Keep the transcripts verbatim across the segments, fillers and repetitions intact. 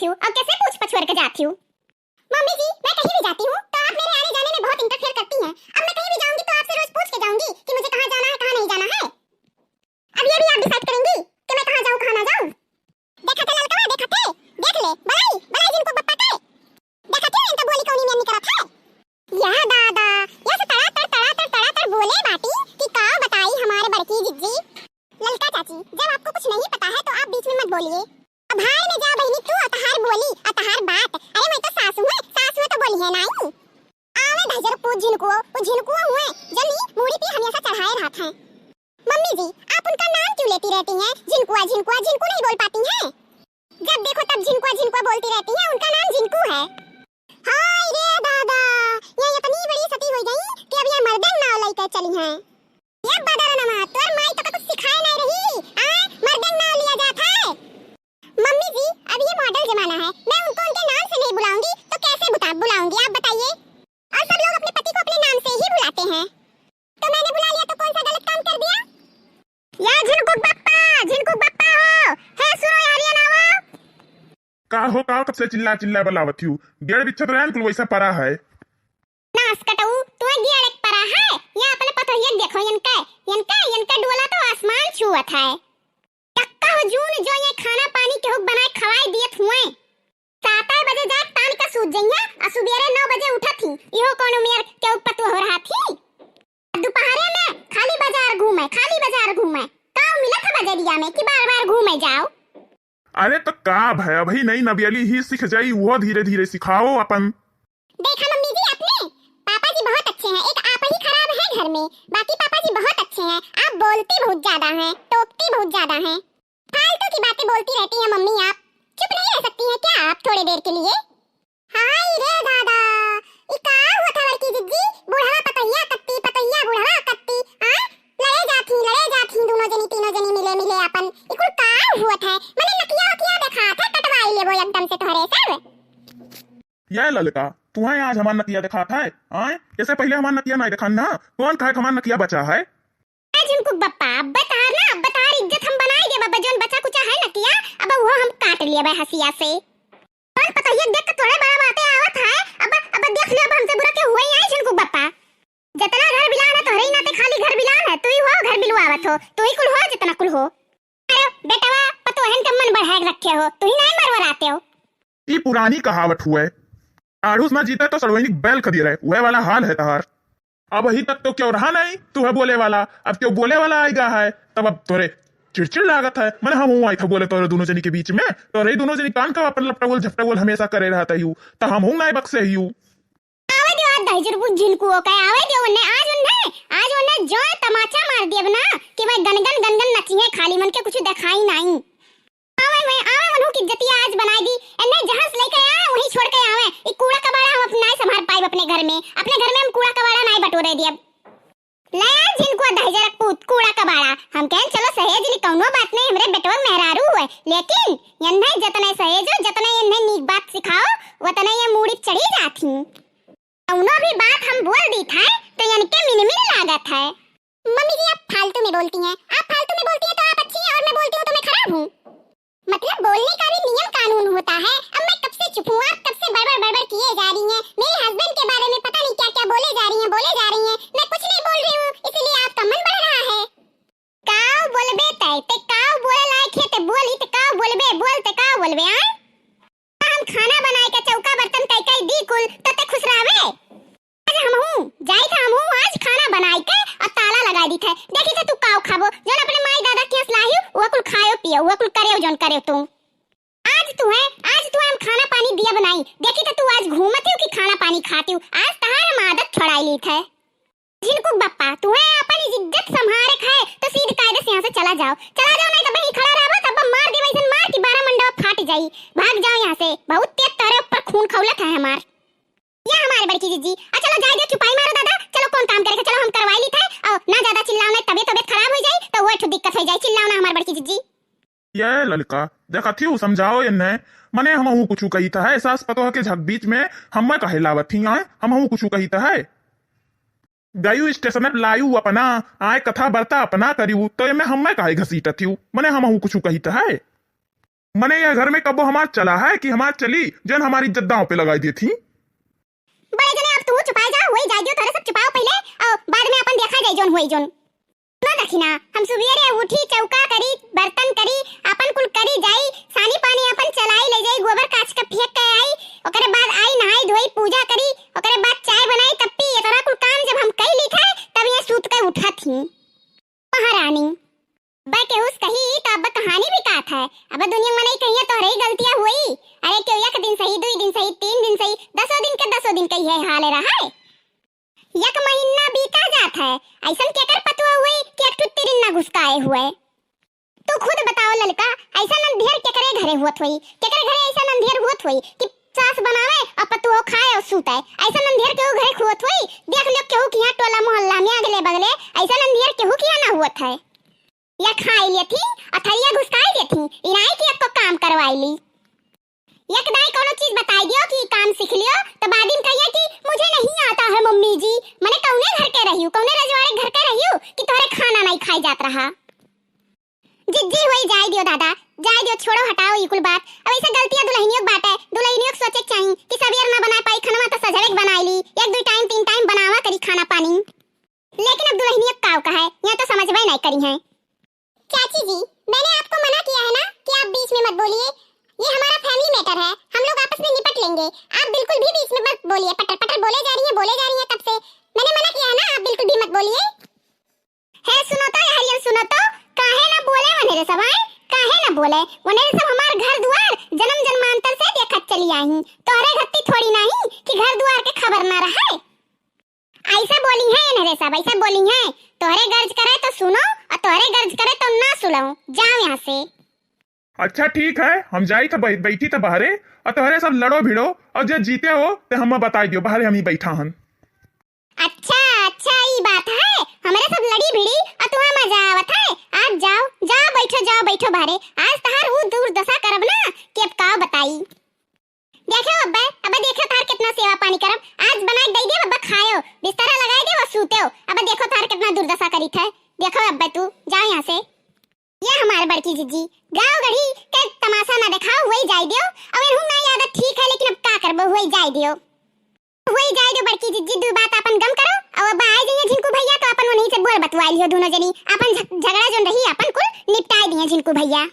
थी और कैसे पूछ पछोर के जाती हूँ? मम्मी जी, मैं कहीं भी जाती हूँ तो आप मेरे आने जाने में बहुत इंटरफेयर करती हैं। अब मैं कहीं भी जाऊंगी तो आपसे रोज पूछ के जाऊंगी कि मुझे कहाँ जाना है, कहाँ नहीं जाना है। अब ये भी आप डिसाइड करेंगी कि मैं कहाँ जाऊँ, कहाँ ना जाऊँ। देखा थे ललकवा, देखा थे, देख ले, बलाई बलाई झिनकू बप्पा के। देखा थे इनका बोली कौनी में निकलत है। यह दादा, यह से तड़ा तड़, तड़ा तड़, तड़ा तड़ बोले बाटी कि का बताई हमारे बड़की जिज्जी। ललका चाची, जब आपको कुछ नहीं पता है तो आप बीच में मत बोलिए। अब हाय में जा बहिनी तू, अतहार बोली, अतहार बात। अरे मैं तो सासू है, सासू है तो बोली है नाई। आवे दहिजर पूत झिनकुओ, वो झिनकुओ हुए, जनी मूड़ी पे हमेशा चढ़ाए रहत हैं। मम्मी जी, आप उनका नाम क्यों लेती रहती हैं? झिनकुआ, झिनकुआ, झिनकू नहीं बोल पाती हैं? जब देखो तब झिनकुआ, झिनकुआ बोलती रहती हैं, उनका नाम झिनकू है। हाय रे दादा, ये इतनी बड़ी सती हो गई कि अब ये मर्दे नाव लेके चली हैं। ये बदरनमा, तोर माई तो कुछ सिखाए नहीं रही, आ? मर्दे नाव लिया जात है। मम्मी जी, अब ये मॉडर्न जमाना है, मैं उनको उनके नाम से नहीं बुलाऊंगी तो कैसे बुला-, बुलाऊंगी, आप बताइए? और सब लोग अपने पति को अपने नाम से ही बुलाते हैं, तो मैंने बुला लिया तो कौन सा गलत काम कर दिया? या झिनकुक बप्पा, झिनकुक बप्पा हो, हे सुनो यारिया नावा। का हो, का कब से चिल्ला चिल्ला बलावत हूँ? गेड़ बिच्छत रहन कुल वैसा परा है। नास कटऊ, तू गेड़ एक परा है, या अपने पतोहिया के देखो, इनका, इनका, इनका डोला तो आसमान छुअत है। टक्का हो जून जो ये खाना पानी केहू बनाए खवाए दियत हुए। सात बजे जाए तान का सूत जइया, आ सुबेरे नौ बजे उठत ही। इहो कौन उमियर केहू पतुआ हो रहा थी? दुपहरे में खाली बाजार घूमे, खाली बाजार घूमे। का मिलत है बजरिया में कि बार-बार घूमे जाओ? अरे तो का भय, अभी नई नबियली ही सीख जाई, वो धीरे-धीरे सिखाओ अपन। देखा मम्मी जी, अपने पापा जी बहुत अच्छे हैं, एक आप ही खराब हैं घर में, बाकी पापा जी बहुत अच्छे हैं। आप बोलती बहुत ज्यादा हैं, टोकती बहुत ज्यादा हैं, फालतू की बातें बोलती रहती हैं मम्मी आप। चुप नहीं रह सकती हैं क्या आप थोड़ी देर के लिए? हाय रे दादा, ई का हुआ था बड़की जिज्जी? बुढ़वा पतोहिया कत्ती, पतोहिया बुढ़वा कत्ती, हाँ? लड़े जात ही, लड़े जात ही दोनों जनी, तीनों जनी मिले, मिले अपन। ई कुल का हुआ था? मने नकिया वकिया देखात है, कटवाई लेबो एकदम से तोहरे सब। ये ललका, तुहैं आज हमार नकिया देखात है, आय? एसे पहिले हमार नकिया नाहीं देखान ना, कौन खाए हमार नकिया बचा है? ए झिनकुक बप्पा, अब्बे तहार ना, अब्बे तहार इज्जत हम बनाई देब, अब्बे जौन बचा कुचा है नकिया, अब वो हम काट लेबे हसिया से। कौन पतोहिया देख के तोहरे बड़ा बाते आवत है, अब, अब देख ले, अब हमसे बुरा के हुए ही आई झिनकुक बप्पा। जितना घर बिलान है तोहरे ही नाते खाली घर बिलान है, तू ही हो घर बिलवावत हो, तू ही कुल हो जितना कुल हो। अरे बेटवा, पतोहन के मन बढ़ाए के रखे हो, तू ही नाहीं मरवराते हो। ई पुरानी कहावत हुए, आड़ूस ना जीते तो सड़वैनी बैल खदिए रहे, वह वाला हाल है तहार। अब अभी तक तो क्यों रहा नहीं तू है बोले वाला, अब क्यों बोले वाला आएगा है, तब अब तोरे चिड़चिड़ लागत है। मने हम हूँ आई था बोले तोरे दोनों जनी के बीच में, तोरे ही दोनों जनी कान का अपन लपटगोल झपटगोल हमेशा करे रहता ही, तो हम हूँ नाई बक्से ही। आवे दियो आज दहिजर बुझ झिनकू हो के, आवे दियो उन्हें, आज उन्हें, आज उन्हें जो तमाचा मार दियब ना कि मैं गनगन, गनगन नचिए खाली, मन के कुछ देखाई नाई। आवे हुए, आवे उन्हों की इज्जतिया आज बनाई दी, इन्हें जहाँ से लेके आए वहीं छोड़ के आवे। ई कूड़ा कबाड़ा हम अपना नाई संभाल पाइब अपने घर में, अपने घर में हम कूड़ा कबाड़ा नाई बटोरे दियब। ले आ झिनकुआ दहिजर पूत कूड़ा कबाड़ा, हम कहें चलो सहेज ली कौनो बात नहीं, हमरे बेटवा मेहरारू हुए, लेकिन इन्हें जतने सहेजो, जतने इन्हें नीक बात सिखाओ, वतने ये मूड़ी चढ़ी जात ही। कौनो भी बात हम बोल दी था तो इनके मिनमिन लागत है। मम्मी जी, आप फालतू में बोलती हैं, आप फालतू में बोलती हैं तो आप अच्छी हैं और मैं बोलती हूँ तो मैं खराब हूँ? मतलब बोलने का भी नियम कानून होता है। अब मैं कब से चुप हूँ, आप कब से बड़बड़ बड़बड़ किए जा रही हैं। मेरे हस्बैंड के बारे में पता नहीं क्या क्या बोले जा रही हैं, बोले जा रही हैं। मैं कुछ नहीं बोल रही हूँ, इसीलिए आपका मन बढ़ रहा है। काव बोलबे तै, ते काव बोले लायक है, ते बोली ते काव बोलबे, बोल ते काव बोलबे, आय? हम खाना बनाए के चौका बर्तन कई कई दी कुल, तो ते खुश रहबे? आज हम हूँ, जाई था हम हूँ, आज खाना बनाए के और ताला लगा दी थे। देखी थे तू काव खाबो, जौन अपने माई दादा के यहाँ से लाही, वो कुल खायो पियो, वो कुल करेव जौन करेव तू। आज तू है, आज तू हम खाना पानी दिया बनाई। देखी थे तू आज घूमत ही कि खाना पानी खाती हूँ, आज तहार हम आदत छोड़ाई ली थे। झिनकुक बप्पा, तुहे आपन इज्जत संभारे के है, तो सीध कायदे से यहाँ से चला जाओ। चला जाओ, नहीं तो वहीं खड़ा रहबो, तब मार देबे ऐसन मार कि बारह मंडवा फाट जाई। भाग जाओ यहाँ से, बहुत तेज तोहरे ऊपर खून खौलत है हमार। या हमारे बड़की जिज्जी, आ चलो जाए दो, चुपाई मारो दादा, चलो कौन काम करे के, चलो हम करवाई ली थे, और ना ज्यादा चिल्लाओ, नहीं तबियत, तबियत खराब हो जाई, तो वो एक ठो दिक्कत हो जाई, चिल्लाओ ना हमारे बड़की जिज्जी। ये ललका, देखत ही उ समझाओ इन्हें, मने हमहू कुछु कहित है, सास पतोह के झक बीच में हम्मे काहे लावत ही, आय? हमहू कुछु कहित है। गयू स्टेशन पे लायू अपना, आय कथा बर्ता अपना करियू, तो एमे हम्मे काहे घसीटत ही, मने हमहू कुछु कहित है। मने यह घर में कबो हमार चला है कि हमार चली, जन हमारी इज्जत दांव पे लगाई देती। बड़े जने, अब तू चुपाए जा, होई जाए दियो, तोहरे सब चुपाओ पहिले, और बाद में अपन देखा जाए जौन होई जौन। सुनो दखिना, हम सुबेरे उठी, चौका करी, बर्तन करी, अपन कुल करी जाई, सानी पानी अपन चलाई ले जाई, गोबर काच के फेंक के आई, ओकरे बाद आई नहाई धोई, पूजा करी, ओकरे बाद चाय बनाई, तब पी। इतना कुल काम जब हम कई ली थे, तब ये सूत के उठत ही। महारानी, अब्बे केहू से कही त अब्बे कहानी बिकात है। अब्बे दुनिया में मनई कहिए तोहरे ही गलतियां हुई। अरे केहू एक दिन सही, दुई दिन सही, तीन दिन सही, दसों दिन के दसों दिन के यह हाल रहा है। एक महीना बीता जात है, ऐसन केकर पतुआ हुई कि एक ठो तिरिन्ना घुसकाए हुए। तू खुद बताओ ललका, ऐसन अंधेर केकरे घरे होत होई, केकरे घरे ऐसन अंधेर होत होई कि सास बनावे और पतुओ खाए और सूते। ऐसन अंधेर केहू घरे होत होई? देख लो केहू किहाँ टोला मोहल्ला में अगले बगले ऐसन अंधेर केहू किहाँ ना होत है। या खाई लेथी और थरिया घुसकाई देथी, इनाई कि एक्को काम करवाई ली। एक दाई कौनो चीज बताई दियो कि काम सीख लियो, तो बाद में कहिए कि मुझे नहीं आता है मम्मी जी। मने कौने घर के रहियो, कौने रजवाड़े घर के रहियो कि तोहरे खाना नहीं खाई जात रहा। जिज्जी होई जाए दियो दादा, जाए दियो, छोड़ो हटाओ ई कुल बात। अब ऐसे गलतियां दुल्हनियों के बाटे, दुल्हनियों के सोचे के चाही कि सवेर ना बनाए पाई खनवा तो सजवे के बनाई ली, एक दो टाइम तीन टाइम बनावा करी खाना पानी। लेकिन अब दुल्हनिया काव का है, यहाँ तो समझबे नहीं करी है। चाची जी, मैंने आपको मना किया है ना कि आप बीच में मत बोलिए, ये हमारा फैमिली मैटर है, हम लोग आपस में निपट लेंगे। आप बिल्कुल भी बीच में मत बोलिए, पटर पटर बोले जा रही हैं, बोले जा रही हैं कब से। मैंने मना किया है ना, आप बिल्कुल भी मत बोलिए। हे सुनो तो, यारियन सुनो तो, काहे ना बोले वनेरे सब, आए? काहे ना बोले वनेरे सब? हमार घर दुआर जन्म जन्मांतर से देखत चली आई, तोहरे घत्ती थोड़ी नाही कि घर दुआर के खबर ना रहे। ऐसा बोली है इन्हरे सब, ऐसा बोली है। तोहरे गर्ज करे तो सुनो और तोहरे गर्ज करे तो ना सुनो। जाओ यहाँ से। अच्छा ठीक है, हम जाई थे बै-, बैठी थे बाहरे और तोहरे सब लड़ो भिड़ो और जे जीते हो ते हमें बताई दियो, बाहरे हम ही बैठा हन। अच्छा, अच्छा, ई बात है, हमरे सब लड़ी भिड़ी और तुम्हें मजा आवत है। आज जाओ, जाओ बैठो, जाओ बैठो बाहरे। आज तहार ऊ दुर्दशा करब ना कि अब का बताई। देखो अब्बे, अब्बे देखो तहार कितना सेवा पानी करब। आज बनाए दे देब अब्बे खायो, बिस्तरा लगाए देब और सूतेओ। अब्बे देखो तहार कितना दुर्दशा करी थे। देखो अब्बे तू, जाओ यहाँ से। ये हमार बड़की जिज्जी, गाँव गढ़ी के तमाशा ना देखाओ, हुई जाए दियो। अब इनहू ना आदत ठीक है, लेकिन अब का करबो, हुई जाए दियो। हुई जाए दियो बड़की जिज्जी, दू बात अपन गम करो। और अब आए जाइए झिनकू भैया तो अपन उन्हीं से बोल बतवाई लियो दोनों जनी, अपन झ-, झगड़ा जोन रही अपन कुल निपटाए दिए झिनकू भैया।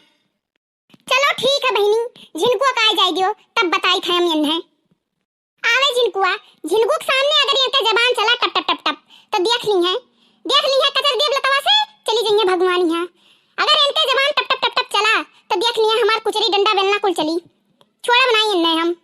चलो ठीक है बहिनी, झिनकुआ का आ जाए दियो, तब बताई थे हम इन्हें। आवे झिनकुआ, झिनकू के सामने अगर इनके जबान चला टप टप टप टप, तो देख ली है, देख ली है कचर देव लतवा से चली जाइए भगवान यहाँ। अगर इनके जबान टप टप टप टप चला, तो देख ली है हमार कुचरी डंडा बेलना कुल चली। छोड़ब नाई इन्हें हम।